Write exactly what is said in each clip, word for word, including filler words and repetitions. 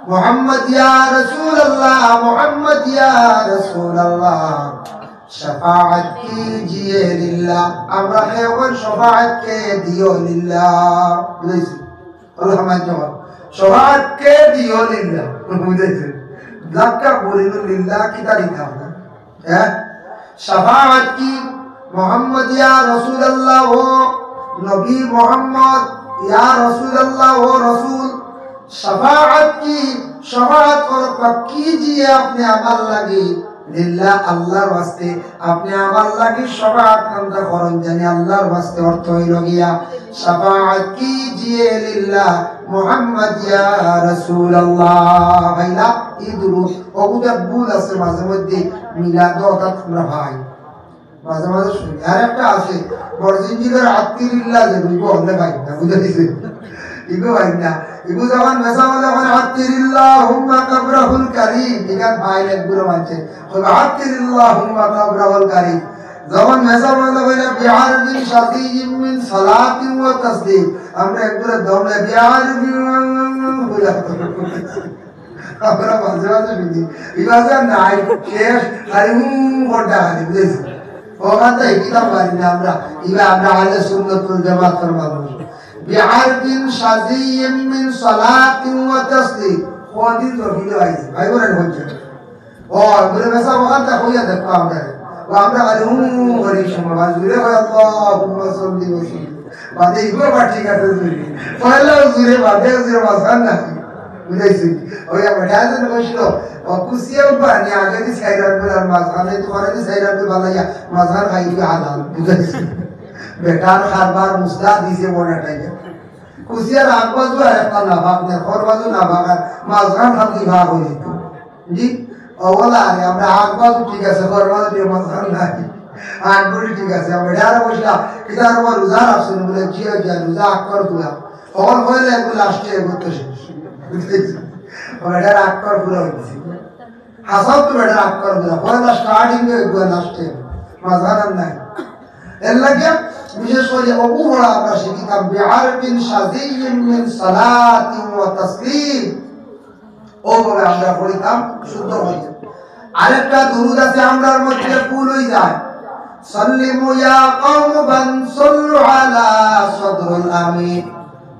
মোহাম্মদ ইয়া রাসূলুল্লাহ, মোহাম্মদ ইয়া রাসূলুল্লাহ, শাফাআত কিজিয়ে লিল্লাহ। আমরা কেউ অখন শাফাআত কে দিও লিল্লাহ, বুঝাইছি? আল্লাহ মানছে, শাফাআত কে দিও লিল্লাহ, বুঝাইছি? ধাক্কা বলিল লিল্লাহ, কিতা দিতাম না? হ্যাঁ? শাফাআত কি? মোহাম্মদ ইয়া রাসূলুল্লাহ, ও নবী মোহাম্মদ, ইয়া রাসূলুল্লাহ, ও রাসূল, শাফাআত কি? শাফাআত করবা কিজিয়ে আপনে আমার লাগি, লিল্লাহ, আল্লাহর ওয়াস্তে। আপনে আমার লাগি শাফাআত কামটা করইন জানি আল্লাহর ওয়াস্তে। অর্থ অইলো গিয়া, শাফাআত কিজিয়ে লিল্লাহ, মোহাম্মদ ইয়া রাসূলুল্লাহ। ভাইরা, ই দুরুদ অগুতা ভুল আছে মাঝে মধ্যে, মিলাদ অর্থাৎ আমরা ভাই মাঝে মাঝে শুনি। আর একটা আছে, বড় জিঞ্জিরের আত্তিরিল্লাহ যে বুঝবো, হলে ভাই না, বুঝে দিছে। ইগো ভাই না, ইগো যখন মেসা বলে, ওখানে আত্তিরিল্লাহুম্মা কাবরাহুল কারীম, এখানে ভাই একগুলো মানছে, ওই আত্তিরিল্লাহুম্মা কাবরাহুল কারীম। যখন মেসা বলে, ওই না, বিআরবিন শাযিয়্যিম মিন সালাতিন ওয়া তাসলিম, আমরা একগুলো দমে বিআরবিন বলে আমরা মাঝে মাঝে শুনি, ইবাজা নাই, শেষ, খালি হুম করতে খালি, বুঝেছি? ওখান তো হিকিতাম পারি না আমরা, ইবা আমরা আহলে সুন্নাতুল জামাতের মানুষ। বিআরবিন শাযিয়্যিম মিন সালাতিন ওয়া তাসলিম। কোনদিন তো ভিডিও আইছে, ভাই বোনের হচ্ছে। ও, বলে, "মেসা ওখান তো হইয়া দেখো আমরা।" ও, আমরা খালি হুম করি সময়, বাস জুড়ে হয়, "আল্লাহুম্মা সাল্লি ওয়া সাল্লিম।" বাদে ইগো আবার ঠিক আছে, জুড়ে। পয়লাও জুড়ে, বাদেও জুড়ে, মাঝখান না। বুঝাইছি? ওই আবার ডায়াজন কইছিল, ও কুসিয়া উঠবা, নি আগে দি সাইড রাখবে আর মাঝখানে, তোমার দি সাইড রাখবে বালাইয়া, মাঝখান খাই দিবে হালাল। বুঝাইছি? বেটার খারবার মুস্তা দিছে বড় টাইগার। কুসিয়ার আগ বাজু আর একটা নাফাক নে, খর বাজু নাফাক আর মাঝখান খান দি ভাগ হয়ে যেত। জি? ও বলা, আরে আমরা আগ বাজু ঠিক আছে, খর বাজু দিয়ে মাঝখান নাই। আগ বাজু ঠিক আছে, আমরা এটা আরো বসলাম, কিন্তু আর আমার রোজা রাখছেন বলে, জি, জি, রোজা আক্কর পুরা। খবর হইলে একটু লাস্টে এগোতে শেষ। বুঝতে পারছি? ও বেটার আক্কর পুরা হয়ে গেছে। হাসাও তো বেটার আক্কর পুরা। পয়লা স্টার্টিং এ এগোয়া লাস্টে। মাঝখান আর নাই। এর লাগে বিশেষ করে অবু হড়া আমরা শিখিতাম, বিআরবিন শাযিয়্যিম মিন সালাতিন ওয়া তাসলিম। ওভাবে আমরা পড়িতাম, শুদ্ধ হয়ে যায়। আরেকটা দুরুদ আছে, আমরার মধ্যে ভুল হয়ে যায়। সাল্লিমু ইয়া কওম বান সাল্লু আলা সদরুল আমিন।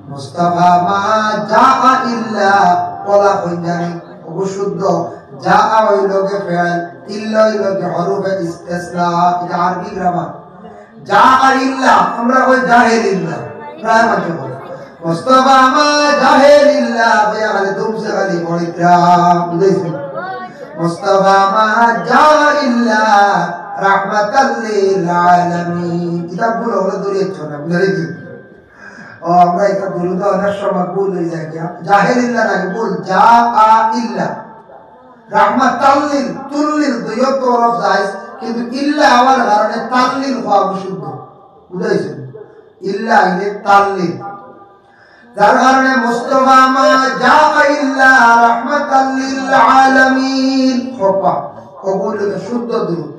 মুস্তাফা মা জাআ ইল্লা, বলা হয়ে যায়, অবশুদ্ধ। জাআ হইল গিয়ে ফেল, ইল্লা হইল গিয়ে হরফে ইস্তেসনা, এটা আরবি গ্রামার। জাআ ইল্লা, আমরা কই জাহেলিল্লাহ, প্রায় মাঝে বলে। মুস্তাফা মা জাহেলিল্লাহ, ভাইয়া খালি তুমসে খালি পড়িত্রাম, বুঝাইছি? মুস্তাফা মা জাআ ইল্লা রাহমাতাল লিল আলামিন। কিতাবগুলো হলো দূরে ইচ্ছা না, বুঝাই কি? ও, আমরা এটা দুরুদ অনেক সময় ভুল হয়ে যায়, কি? জাহেলিল্লাহ নাকি ভুল, জাআ ইল্লা। রাহমাতাল্লিল, তুল্লিল, দুইও তো হরফ জায়েজ, কিন্তু ইল্লা হওয়ার কারণে তাল্লিল হওয়া অশুদ্ধ। বুঝাইছেন? ইল্লা আইলে তাল্লিল। যার কারণে মুস্তাফা মা জাআ ইল্লা রাহমাতাল্লিল আলামিন। খোপা, কবুল শুদ্ধ দুরুদ।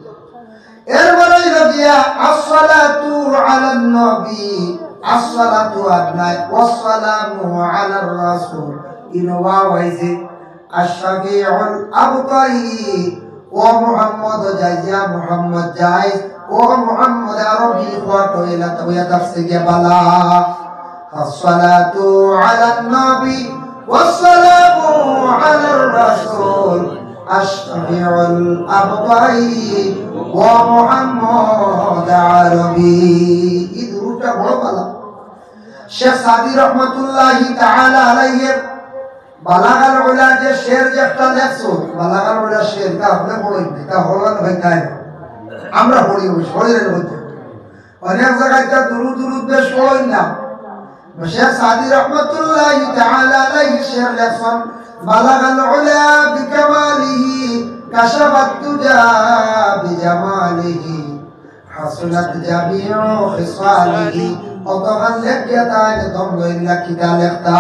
এরপরে হইল গিয়া আসসালাতু আলান নবী, আসসালাতু আর নাই, ওয়াসসালামু আলার রাসূল। ইনো ওয়াও আইছে, আশ-শাফিউল আবতাই, ও মুহাম্মদ জায়েজ, ইয়া মুহাম্মদ জায়েজ, ও মুহাম্মদ আরবি খোয়াট হইলা তো ইয়া তাফসির গিয়া বালা। আসসালাতু আলান নবী ওয়াসসালামু আলার রাসূল আশ-শাফিউল আবতাই ওয়া মুহাম্মদ আরবি। এই দুরুদটা বড় ভালা। শেখ সাদী রহমাতুল্লাহি তাআলা আলাইহি বালাগাল উলা যে শের যে একটা লেখছো, বালাগাল উলা শের, তা আপনি পড়ইন না, তা হলান হইতায়। আমরা পড়ি, ওই শরীরের মধ্যে। অনেক জায়গায় তা দুরুদ দুরুদ বেশ পড়ইন না। শেখ সাদী রহমাতুল্লাহি তাআলা আলাইহি শের লেখছইন, বালাগাল উলা বিকামালিহি, কাশাফাত দুজা বিজামালিহি, হাসুনাত জামিউ খিসালিহি। অতখান লেখিয়া তাই দম লইলা কিতা লেখতা।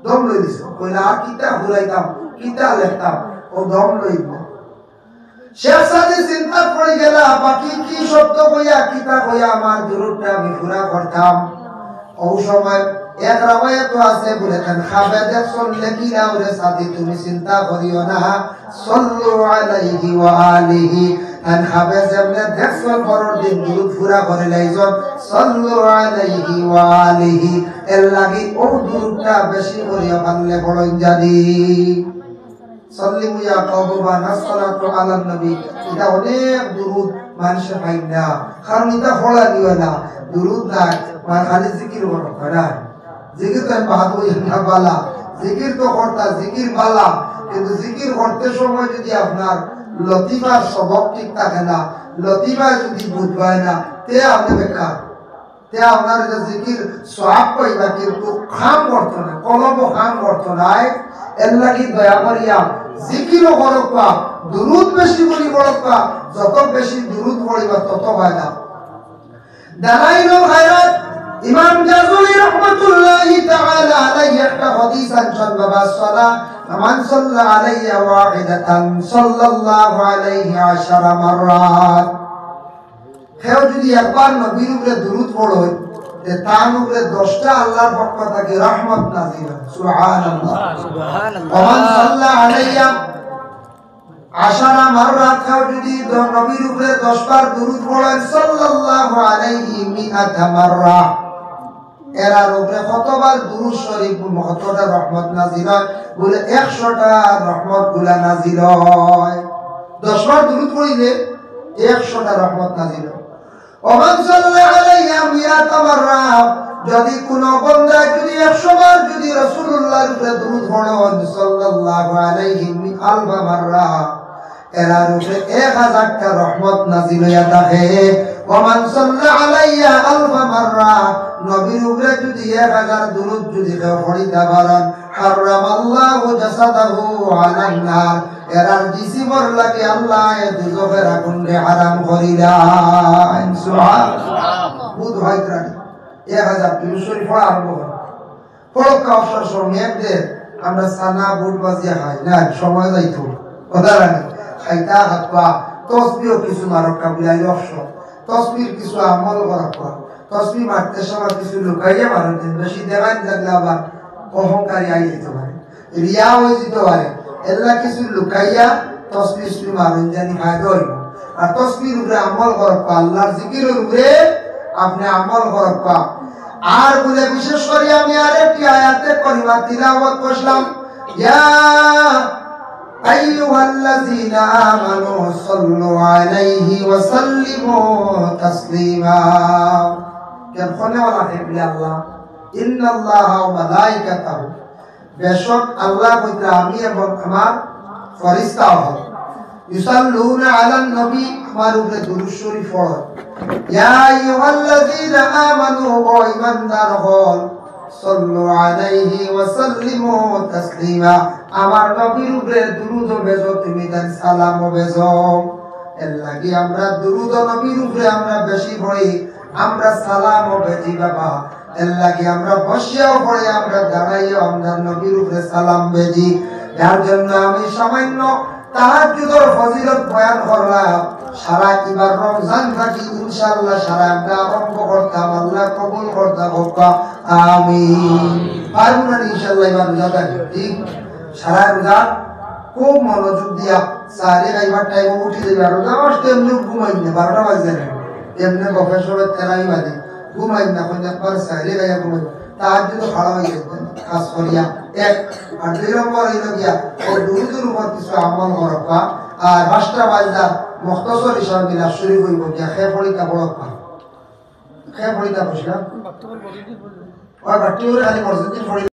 দম লই দিছে। কইলা, "আর কিতা ঘুরাইতাম, কিতা লেখতাম?" ও দম লই দিল। শেখ সাদী চিন্তা পড়ি গেলা, বাকি কি শব্দ কইয়া, কিতা কইয়া আমার দুরুদটা আমি পুরা করতাম। ও সময় এক রেওয়ায়েতো আছে বুলে, তান খাবে দেখছইন লেখিলাও রে সাথী, তুমি চিন্তা করিও না। সাল্লু আলাইহি ওয়া আলিহি। তান খাবে যেমনে দেখছইন, পরর দিন দুরুদ পুরা করিলাইছইন। সাল্লু আলাইহি ওয়া আলিহি। এরলাগি অউ দুরুদটা বেশি করিয়া পারলে পড়ইন জানি। সাল্লিমু ইয়া কওমি বা নাসসালাতু আলান নবী। ইটা অনেক দুরুদ মানষে পাইন না, কারণ ইটা পড়া দিও না, দুরুদ নাই, মানে খালি জিকির করো, না? জিকির তো আমি বাহাদুর না বালা, জিকির তো করতা, জিকির বালা, কিন্তু জিকির করতে সময় যদি আপনার লতিফার সবক ঠিক থাকে না, লতিফায় যদি বুঝবায় না, তে আপনি বেকার। তে আপনার যে জিকির সওয়াব পাইবা, কিন্তু কাম করতো না, কলবো কাম করতো না। এরলাগি দয়া করিয়া জিকিরও করউক্কা, দুরুদ বেশি করি পড়উক্কা, যত বেশি দুরুদ পড়িবা তত ফায়দা। দালাইলুল খায়রাত, ইমাম জারজুলি রহমাতুল্লাহি তাআলা আলাইহি একটা হাদিস আনছইন, বাবা, সালা, মান সাল্লা আলাইয়া ওয়াহিদাতান সাল্লাল্লাহু আলাইহি আশারা মাররাত। কেউ যদি একবার নবীর উপরে দুরুদ পড়ে, তে তার উপরে দশটা আল্লাহর পক্ষ থাকি রহমত নাজিল অয়। সুবহানাল্লাহ। সুবহানাল্লাহ। ওমান সাল্লা আলাইয়া আশারা মাররাত, কেউ যদি দ-, নবীর উপরে দশ বার দুরুদ পড়ে, সাল্লাল্লাহু আলাইহি মিআতা মাররা, এরার উপরে কতবার দুরুদ শরীফ, কতটা রহমত নাজিল অয়? বুলে, একশোটা রহমত গুলা নাজিল অয়। দশ বার দুরুদ পড়িলে একশোটা রহমত নাজিল অয়। ওমান সাল্লা আলাইয়া মিআতা মাররা, যদি কুনু বন্দায় যদি একশো বার যদি রাসূলুল্লাহর উপরে দুরুদ পড়ইন, সাল্লাল্লাহু আলাইহি মি-, আলফা মাররা, এরার উপরে এক হাজারটা রহমত নাজিল অইয়া থাকে। ওমান সাল্লা আলাইয়া আলফা মাররা, নবীর উপরে যদি এক হাজার দুরুদ যদি কেউ পড়িতা পারইন, হাররামাল্লাহু জাসাদাহু আলান নার, এরার জিসিমর লাগি আল্লায় দুজখর আগুনরে হারাম করিলাইন। সুবহানাল্লাহ। বুধ হয় প্রাণী। এক হাজার দুরুদ শরীফ পড়া আরম্ভ করো। পড়উক্কা অবসর সময় এক দের, আমরা ছানা বুট বাজিয়া খাই, না, সময় যাইতো। কথা রাখি, খাইতা হাত পা, তসবিও কিছু মারউক্কা বুলে অবসর। তসবির কিছু আমল করউক্কা। তসবি মারতে সময় কিছু লুকাইয়া মারইন, বেশি দেখাইন লাগলে আবার অহংকারী আই যাইতে পারে, রিয়া অই যাইতে পারে। এরলাগি কিছু লুকাইয়া তসবি উসবি মারইন, জানি ফায়দা অইবো। আর তসবির উপরে আমল করউক্কা, আল্লাহর জিকিরর উপরে আপনে আমল করউক্কা। আর বুলে বিশেষ করি আমি আরেকটি আয়াতে করিমা তিলাওয়াত করছিলাম, ইয়া আইয়ুহাল্লাযীনা আমানু সাল্লু আলাইহি ওয়া সাল্লিমু তাসলিমা। কেন করনেওয়ালা হে বুলে আল্লাহ, ইন্নাল্লাহা ওয়া মালাইকাতাহু, বেশক আল্লাহ কইতরা আমি এবং আমার ফেরেশতা অকল, ইউসাল্লুনা আলান নবী, আমার উপরে দুরুদ শরীফ পড়ইন। ইয়া আইয়ুহাল্লাযীনা আমানু, ও ঈমানদার অকল, সাল্লু আলাইহি ওয়া সাল্লিমু তাসলিমা, আমার নবীর উপরে দুরুদও বেজো তুমি, তান সালামও বেজো। এরলাগি আমরা দুরুদ নবীর উপরে আমরা বেশি পড়ি, আমরা সালামও বেজি বাবা। এরলাগি আমরা বসিয়াও পড়ি, আমরা দাঁড়াইয়াও আমরা নবীর উপরে সালাম বেজি। যার জন্য আমি সামান্য তাহাজ্জুদর ফজিলত বয়ান করলাম। সারা ইবার রমজান থাকি ইনশাআল্লাহ সারা আমরা আরম্ভ করতাম, আল্লাহ কবুল করতা হউক্কা, আমিন। পারমু না ইনশাআল্লাহ ইবার রোজা থাকি, ঠিক? সারা রোজা খুব মনোযোগ দিয়া সারি খাইবার টাইমে উঠি যাইবা। রোজা মাস তো এমনে ঘুমাইন না, বারোটা বাজে না, এমনে গফে সবে তেরাই বাজে, ঘুমাইন না, কোন একবার সারি খাইয়া ঘুমাইন। তাহাজ্জুদো খাড়া অইয়া যাইতা, খাস করিয়া। এক, আর দুই নম্বর অইলো গিয়া, ও দুরুদর উপর কিছু আমল করবা। আর পাঁচটা বাজার মুখতসর হিসাবে মিলাদ শরীফ অইবো গিয়া, কে পড়িতা পড়বা। কে পড়িতা বসলাম? ওই বাট্টি করে খালি মসজিদ পড়ি